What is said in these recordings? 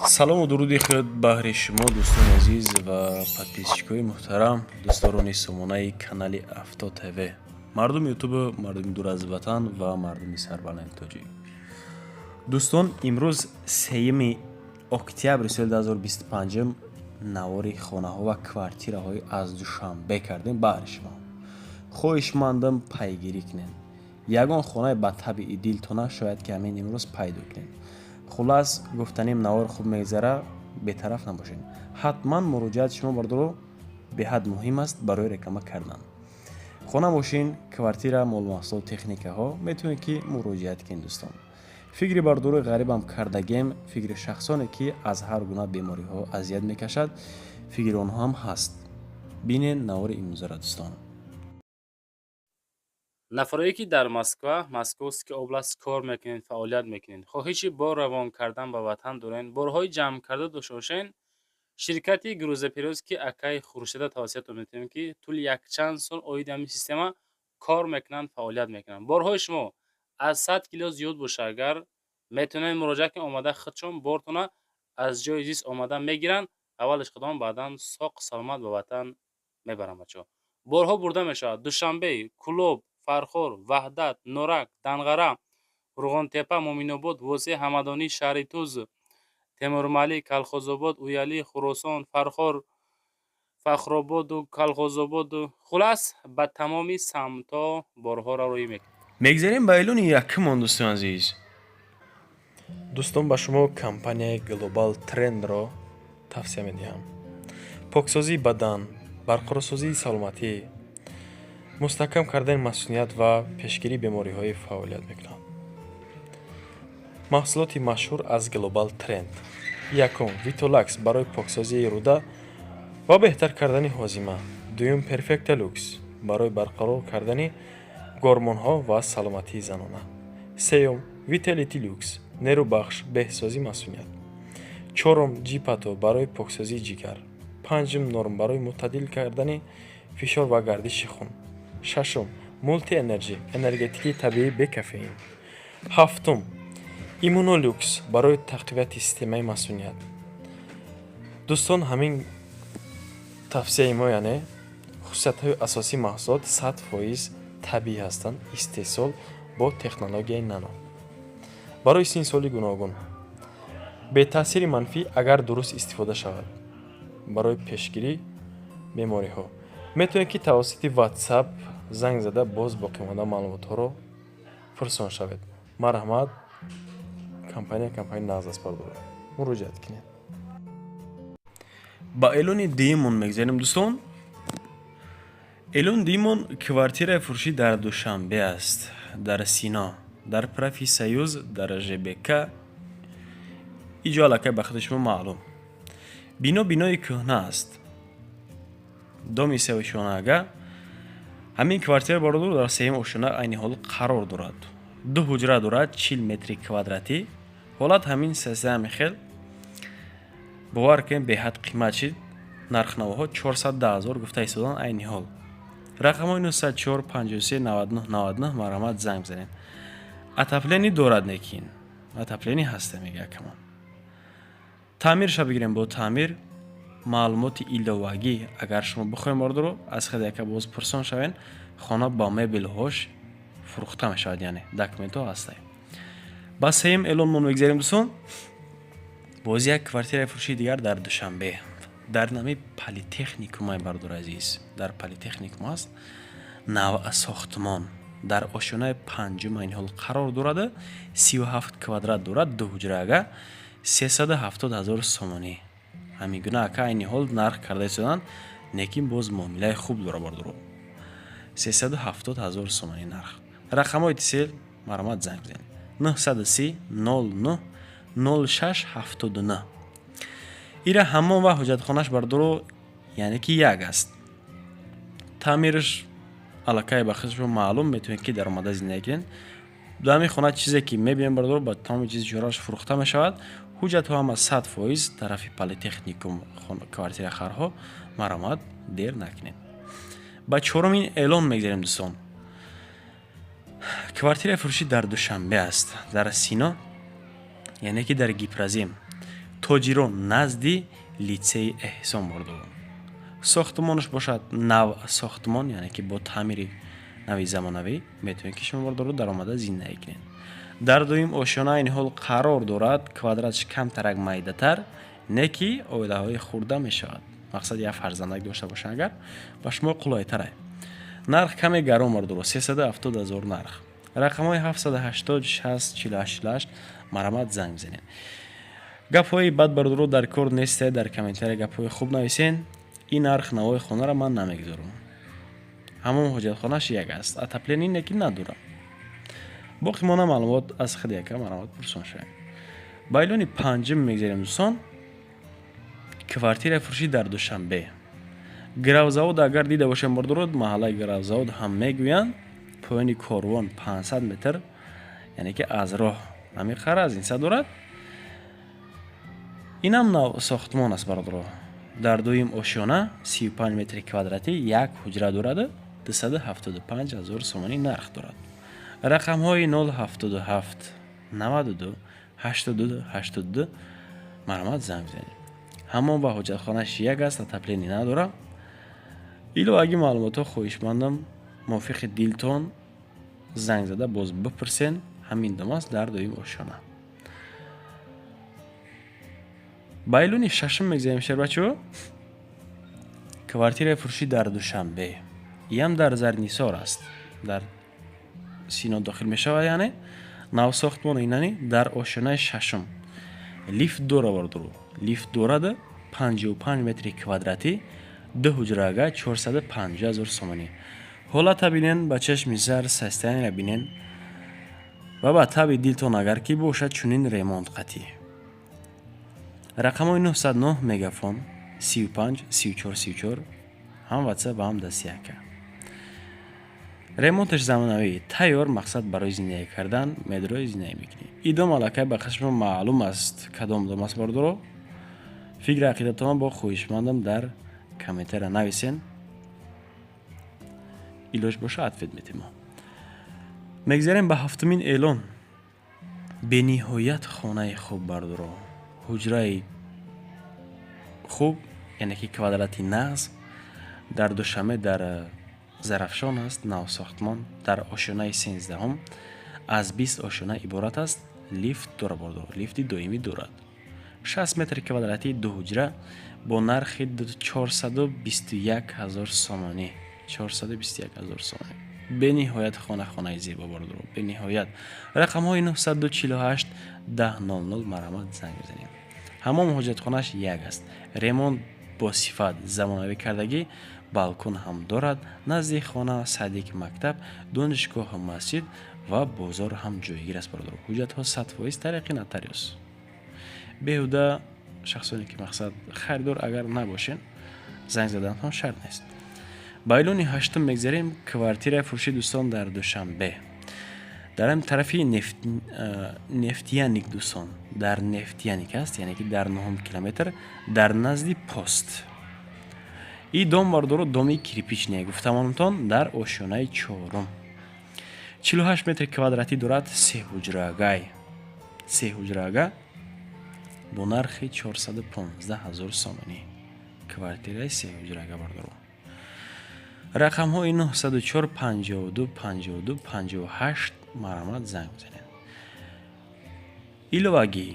Салому дуруди худ баҳри шумо, дӯстони азиз ва подписчикои муҳтарам, дӯстдорони сомонаи канали Авто ТВ, мардуми Ютубу, мардуми дур аз ватан ва мардуми сарбаланди тоҷик. Дӯстон, имрӯз, 3 октябри соли 2025, навори хонаҳо ва квартираҳои аз Душанбе кардем баҳри шумо. Хоҳишмандам, пайгирӣ кунед. Ягон хонаи ба табъи дилтона шояд ки ҳамин имрӯз пайдо кунед. Хуллас, гуфтанем, навор хуб мегзара, бетараф набошед. Ҳатман муроҷиати шумо, бардоро, беҳад муҳим аст барои реклама кардан. Хона, мошин, квартира, молмаҳсулот, техникаҳо метавонед ки муроҷиат кунед, дӯстон. Фикри бардорои ғарибам кардагем, фикри шахсоне ки аз ҳар гуна бемориҳо азият мекашад, фикри онҳо ҳам ҳаст. Бинед навори имрӯзара, дӯстон. Нафарое ки дар Москва, Московский область кор мекунед, фаъолият мекунед, хоҳиши бор равон кардан ба ватан доред, борҳои ҷамъкарда дошта бошед, ширкати грузоперевозки акай Хуршеда тавсиятон метавонем, ки тӯли якчанд сол оиди ҳамин система кор мекунанд, фаъолият мекунанд. Борҳои шумо аз 100 кило зиёд боша агар, метавонед муроҷиат кунед, омада худшон бортона аз ҷои зист омада мегиранд, аввалаш худон, баъдан соқ саломат ба ватан мебаранд. Бачаҳо, борҳо бурда мешавад Душанбе, Кӯлоб, Фархор, Ваҳдат, Норак, Данғара, Қурғонтеппа, Муъминобод, Восеъ, Ҳамадонӣ, Шаҳритуз, Темурмалик, Калхозобод, Уялӣ, Хуросон, Фархор, Фахрободу Калхозободу, хуллас, ба тамоми самтҳо борҳоро рӯй мекунад. Мегзарем ба эълони якумон, дӯстони азиз. Дӯстон, ба шумо компанияи Глобал Трендро тавсия медиҳам. Поксозии бадан, барқарорсозии саломатӣ, мустаҳкам кардани масуният ва пешгирии бемориҳои фаъолият мекунад. Маҳсулоти машҳур аз Глобал Тренд: якум, Витолакс барои поксозии рӯда ва беҳтар кардани ҳозима; дуюм, Перфекта Люкс барои барқарор кардани гормонҳо ва саломатии занона; сеюм, Виталити Люкс, нерӯбахш, беҳсозии масуният; чорум, Ҷипато барои поксозии ҷигар; панҷум, Норм барои мӯътадил кардани фишор ва гардиши хун; шашум, Мулти Энерҷи, энергетикии табиӣ бе кофеин; ҳафтум, Иммунолюкс барои тақвияти системаи масуният. Дӯстон, ҳамин тавсияи мо, яъне хусусиятҳои асосии маҳсулот 100% табиӣ ҳастанд, истеҳсол бо технологияи нано, барои синни соли гуногун, бетаъсири манфӣ, агар дуруст истифода шавад, барои пешгирии бемориҳо. Метавонед ки тавассути WhatsApp занг зада, боз боқимонда маълумотҳоро пурсон шавед. Марҳамат, компания компанияи нағз аст, бардоред, муроҷиат кунед. Ба эълони дуюмон мегзарем, дӯстон. Эълони дуюмон квартираи фурӯшӣ дар Душанбе аст, дар Сино, дар Профсоюз, дар ЖБК. Иҷо аллакай ба худи шумо маълум. Бино бинои кӯҳна аст, доми сеошонага. Ҳамин квартира, бародар, дар сеюм ошёна айни ҳол қарор дорад. Ду ҳуҷра дорад, 40 метри квадратӣ. Ҳолат ҳамин сесами хел, бовар кунед, беҳад қимат шид. Нархнавоҳо 410 000 гуфта истоданд айни ҳол. Рақамҳои 904 53 99 99, марҳамат, занг бизанед. Отопление дорад, некин отопление ҳаста, мега акамон. Таъмирша бигирем, бо таъмир. Маълумоти иловагӣ, агар шумо бихоҳем, бордоро, аз худ яка боз пурсон шавен. Хона ба мебелҳош фурӯхта мешавад, яъне документҳо ҳастанд. Ба сеюм эълонмон мегзарем, дӯстон. Боз як квартираи фурӯшии дигар дар Душанбе, дар нами политехникумай, бардори азиз, дар политехникум аст. Навсохтмон, дар ошёнаи панҷум айни ҳол қарор дорад, 37 квадрат дорад, ду ҳуҷрага, 370 000 сомонӣ. Ҳамин гуна ака айни ҳол нарх карда истоданд, лекин боз муомилаи хуб дора, бардоро. 370 000 сомонӣ нарх. Рақамҳои тисел, марҳамат, занг бизанед: 930 09 06 79. Ира ҳамон ва ҳуҷҷатхонаш, бардоро, яъне ки як аст. Таъмираш аллакай ба худшон маълум, метавонед ки даромада зиндагӣ кунед. Дар ҳамин хона чизе ки мебинем, бардоро, ба тамоми чизи ҷораш фурӯхта мешавад. Ҳуҷҷатҳо ҳама 100% тарафи политехникум. Квартирахарҳо, марҳамат, дер накунед. Ба чорумин эълон мегзарем, дӯстон. Квартираи фурӯшӣ дар Душанбе аст, дар Сино, яъне ки дар Гипрозем. Тоҷирон, назди литсеи Эҳсон, бародарон. Сохтмонаш бошад нав сохтмон, яъне ки бо таъмири нави замонавӣ метавонед, ки шумо, бародаро, даромада зиндагӣ кунед. Дар дуюм ошёна айни ҳол қарор дорад. Квадраташ камтарак майдатар, не ки оилаҳои хурда мешавад. Мақсад, як фарзандак дошта бошанд агар, ба шумо қулайтарай. Нарх каме гарон, бародаро, 370 ҳазор нарх. Рақамҳои 780 60 48 48, марҳамат, занг бизанед. Гапҳои бад, бародаро, дар кор несте. Дар комментария гапҳои хуб нависен. Ин нарх навои хонаро ман намегузорам. Ҳамон ҳоҷатхонаш як аст, отопление не ки надорам. Боқӣ монда маълумот аз худи яка марҳамат пурсон шавем. Ба эълони панҷум мегзарем, дӯстон. Квартира фурӯшӣ дар Душанбе, Гравзавод. Агар дида бошем, бародаро, маҳаллаи Гравзавод ҳам мегӯянд. Поёни корвон 500 метр, яъне ки аз роҳ намеқара, разница дорад. Инам нав сохтмон аст, бародаро. Дар дуюм ошёна, 35 метри квадратӣ, як ҳуҷра дорад. 275 ҳазор сомонӣ нарх дорад. Рақамҳои 077 92 82 82, марҳамат, занг бизанед. Ҳамон ба ҳоҷатхонааш як аст, отопление надорад. Иловагӣ маълумотҳо хоҳишмандам, мувофиқи дилтон занг зада боз бипурсен. Ҳамин дом аст дар дуюм ошёна. Ба эълони шашум мегзарем, шербачаҳо. Квартираи фурӯшӣ дар Душанбе, иам дар Зарнисор аст, дар Сино дохил мешавад, яъне навсохтмон инани дар ошёнаи шашум. Лифт дора, бародаро, лифт дорад. 55 метри квадратӣ, ду ҳуҷрага, 450 ҳазор сомонӣ. Ҳолата бинен, ба чашми сар состояниеро бинен ва ба таби дилтон агар ки бошад, чунин ремонт қатъӣ. Рақамҳои 909 Мегафон 35 34 34, ҳам Ватсап ва ҳам дасти яка. Ремонташ замонавӣ, тайёр, мақсад барои зиндагӣ кардан медрои зиндагӣ мекунӣ. И дом аллакай ба қашмо маълум аст, кадом дом аст, бародаро. Фикри ақидатонро бо хоҳишмандам дар комментария нависен. Илоҷ боша, ответ метем. Мегзарем ба ҳафтумин эълон. Бениҳоят хонаи хуб, бародаро, ҳуҷраи хуб, яъне ки квадрати нағз. Дар Душанбе, дар Зарафшон аст, навсохтмон, дар ошёнаи 13-ҳум, аз 20 ошёна иборат аст. Лифт дора, бародаро, лифти доимӣ дорад. 60 метри квадратии, ду ҳуҷра бо нархи 421 ҳазор сомонӣ, 421 ҳазор сомонӣ. Бениҳоят хона, хонаи зебо, бародаро, бениҳоят. Рақамҳои 948 1000, марҳамат, занг бизанед. Ҳамон ҳоҷатхонааш як аст, ремонт бо сифат, замонавӣ кардагӣ, балкон ҳам дорад. Назди хона садик, мактаб, донишгоҳу масҷид ва бозор ҳам ҷойгир аст, бародаро. Ҳуҷҷатҳо 100% тариқи нотариус. Беҳуда шахсоне ки мақсад харидор агар набошен, занг заданатон шарт нест. Ба эълони ҳаштум мегзарем. Квартираи фурӯши, дӯстон, дар Душанбе, дар ҳам тарафи Нефтяник, дӯстон, дар Нефтяник аст, яъне ки дар нуҳум километр, дар назди пост. И дом, бародаро, доми кирпичный гуфтамонтон, дар ошёнаи чорум, 48 метри квадратӣ дорад, се ҳуҷрагай, се ҳуҷрага бо нархи 415 ҳазор сомонӣ. Квартираи се ҳуҷрага, бародаро. Рақамҳои 904 52 52 58, марҳамат, занг бизанед. Иловагӣ,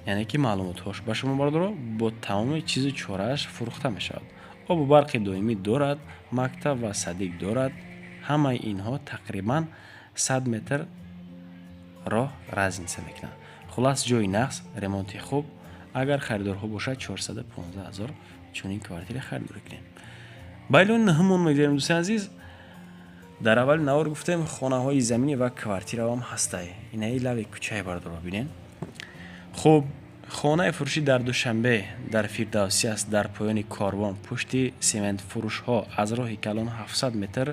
яъне ки маълумотҳош ба шумо, бародаро, бо тамоми чизу чорааш фурӯхта мешавад. Обу барқи доимӣ дорад, мактаб ва садик дорад. Ҳамаи инҳо тақрибан 100 метр роҳ разница мекунад. Хулас, ҷои нағз, ремонти хуб. Агар харидорҳо бошад, 415 ҳазор чунин квартира харидорӣ кунем. Ба эълони нуҳумон мегзарем, дӯстони азиз. Дар аввали навор гуфтем, хонаҳои заминӣ ва квартираам ҳастай. Инаи лави кӯчаи, бародаро, бинен. Хуб, хонаи фурӯшӣ дар Душанбе, дар Фирдавсӣ аст, дар поёни корвон, пушти сементфурӯшҳо, аз роҳи калон 700 метр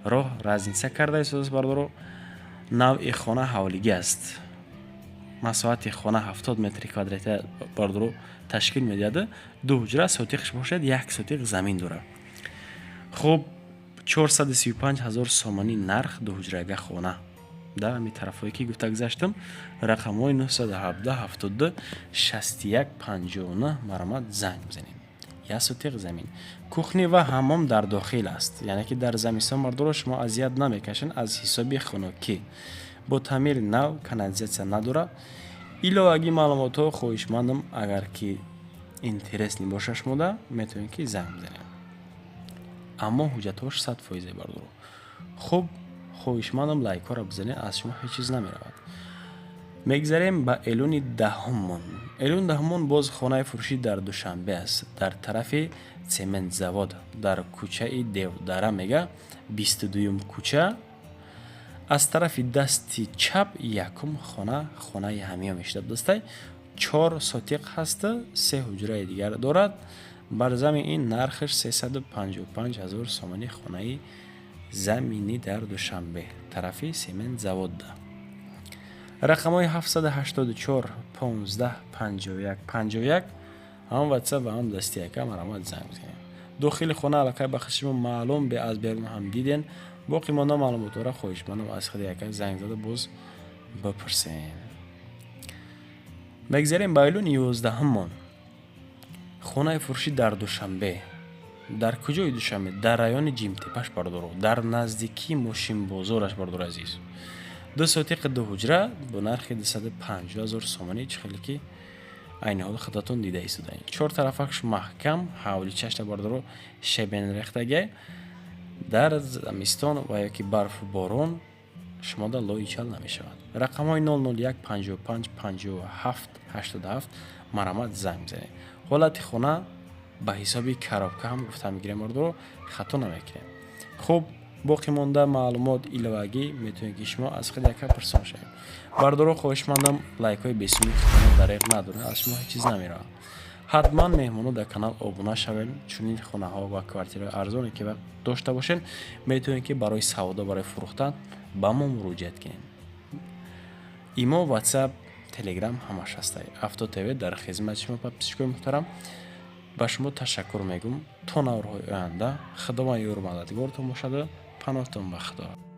роҳ разница карда истодааст, бародаро. Навъи хона ҳавлигӣ аст. Масоҳати хона 70 метри квадратӣ, бародаро, ташкил медиҳад. Ду ҳуҷра, сотиқш бошад, як сотиқ замин дорад. Хуб, 435 ҳазор сомонӣ нарх, дуҳуҷрага хона. Да ҳамин тарафҳое, ки гуфта гузаштам, рақамҳои 917 72 61 59, марҳамат, занг бизанед. Як сотиқ замин, кухня ва ҳаммом дар дохил аст, яъне ки дар замистон, бардоро, шумо азият намекашед аз ҳисоби хунукӣ. Бо таъмири нав, канализатсия надорад. Иловагӣ маълумотҳо, хоҳишмандам, агар ки интересный боша шумода, метавонед, ки занг бизанед, аммо ҳуҷҷатҳош 100 фоизе, бардоро. Хуб, хоҳишмандам, лайкҳоро бизанед, аз шумо ҳеҷ чиз намеравад. Мегзарем ба эълони даҳуммон. Эълони даҳуммон боз хонаи фурӯшӣ дар Душанбе аст, дар тарафи Цементзавод, дар кӯчаи Девдара мега, 22-юм кӯча, аз тарафи дасти чап якум хона, хонаи ҳамиё мешуда дастай. 4 сотиқ ҳаста, се ҳуҷраи дигар дорад. Бар зами ин нархаш 355 ҳазор сомонӣ. Хонаи заминӣ дар Душанбе, тарафи Сементзаводда, рақамҳои 784 15 51 51, ҳам Ватсап ва ҳам дасти яка, марҳамат, занг бизанед. Дохили хона аллакай ба шумо маълум, бе аз берун ҳам диден. Боқӣ монда маълумотҳоро, хоҳишмандам, аз худи яка занг зада боз бипурсем. Мегзарем ба эълони 11-уммон. Хонаи фурӯшӣ дар Душанбе. Дар куҷои Душанбе? Дар райони Ҷимтепаш, бардоро, дар наздикии мошинбозораш. Бардори азиз, 2 сотиқи, ду ҳуҷра бо нархи 250 ҳазор сомонӣ. Чӣ хеле ки айни ҳол худатон дида истодаед, чор тарафаш маҳкам, ҳавличашта, бардоро, щебень рехтагай. Дар замистон ва ё ки барфу борон шумода лои чал намешавад. Рақамҳои 001 55 57 87, марҳамат, занг бизанед. Ҳолати хона ба ҳисоби коробка ҳам гуфта мегирем, бардоро, хато намекунем. Хуб, боқӣ монда маълумот иловагӣ метавонед, ки шумо аз худ яка пурсон шавед. Бардоро, хоҳишмандам, лайкҳои бесумии худтонро дареғ надоред, аз шумо ҳеҷ чиз намеравад. Ҳатман меҳмоно дар канал обуна шавед. Чунин хонаҳо ва квартираҳои арзоне ки дошта бошед, метавонед, ки барои савдо, барои фурӯхтан ба мо муроҷиат кунед. Имо, Ватсап, Телеграм ҳамаш ҳастай. Авто ТВ дар хизмати шумо, подписчикои муҳтарам. Ба шумо ташаккур мегӯм. То наворҳои оянда, Худованд ёру мададгорутон бошаду паноҳтон ба Худо.